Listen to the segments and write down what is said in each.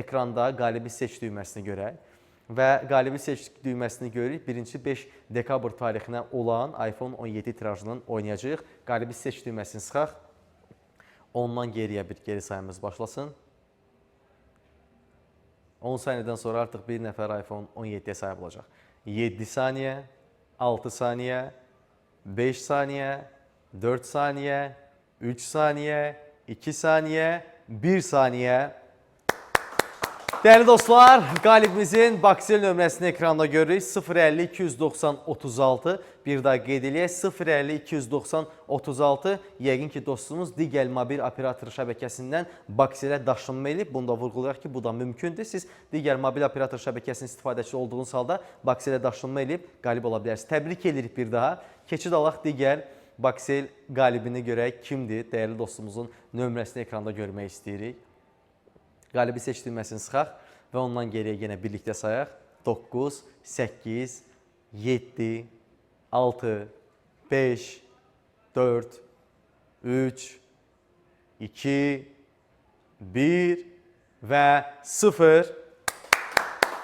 Ekranda qalibi seç düyməsini görək və qalibi seç düyməsini görürük. Birinci 5 dekabr tarixinə olan iPhone 17 tirajının oynayacağıq. Qalibi seç düyməsini sıxaq. Ondan geriyə bir geri sayımız başlasın. 10 saniyədən sonra artıq bir nəfər iPhone 17-yə sahib olacaq. 7 saniyə, 6 saniyə, 5 saniyə, 4 saniyə, 3 saniyə, 2 saniyə, 1 saniyə. Dəyərli dostlar, qalibimizin Bakcell nömrəsini ekranda görürük. 050 290 36. Bir daha qeyd eləyək. 050 290 36. Yəqin ki, dostumuz digər mobil operator şəbəkəsindən Bakcellə daşınma eləyib. Bunu da vurğulayaq ki, bu da mümkündür. Siz digər mobil operator şəbəkəsinin istifadəçisi olduğunuz halda Bakcellə daşınma eləyib qalib ola bilərsiniz. Təbrik edirik bir daha. Keçid alaq digər Bakcell qalibini görək kimdir? Dəyərli dostumuzun nömrəsini ekranda görmək istəyirik. Qalibi seç düyməsini sıxaq və ondan geriyə yenə birlikdə sayaq. 9, 8, 7, 6, 5, 4, 3, 2, 1 və 0.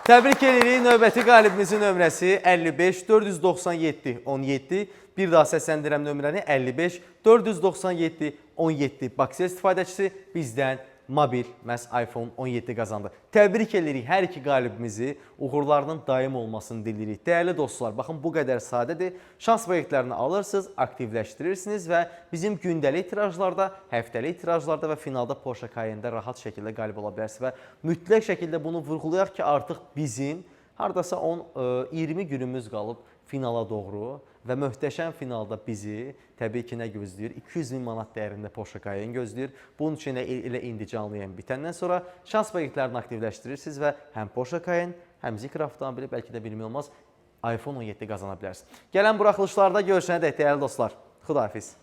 Təbrik edirik. Növbəti qalibimizin nömrəsi 55 497 17. Bir daha səsləndirəm nömrəni: 55 497 17. Bakcell istifadəçisi bizdən mobil məhz iPhone 17 qazandı. Təbrik edirik hər iki qalibimizi. Uğurlarının daim olmasını diləyirik. Dəyərli dostlar, baxın, bu qədər sadədir. Şans proyektlərini alırsınız, aktivləşdirirsiniz və bizim gündəlik tirajlarda, həftəlik tirajlarda və finalda Porsche Cayenne-də rahat şəkildə qalib ola bilərsiniz və mütləq şəkildə bunu vurğulayaq ki, artıq bizim hardasa 10-20 günümüz qalıb finala doğru və möhtəşəm finalda bizi təbii ki, nə gözləyir? 200 min manat dəyərində Porsche Cayenne gözləyir. Bunun üçün elə indi canlı yayın bitəndən sonra şans proyektlərini aktivləşdirirsiniz və həm Porsche Cayenne, həm Zeekr avtomobili, bəlkə də bilmək olmaz, iPhone 17 qazana bilərsiniz. Gələn buraxılışlarda görüşənə dək, dəyərli dostlar. Xudahafiz.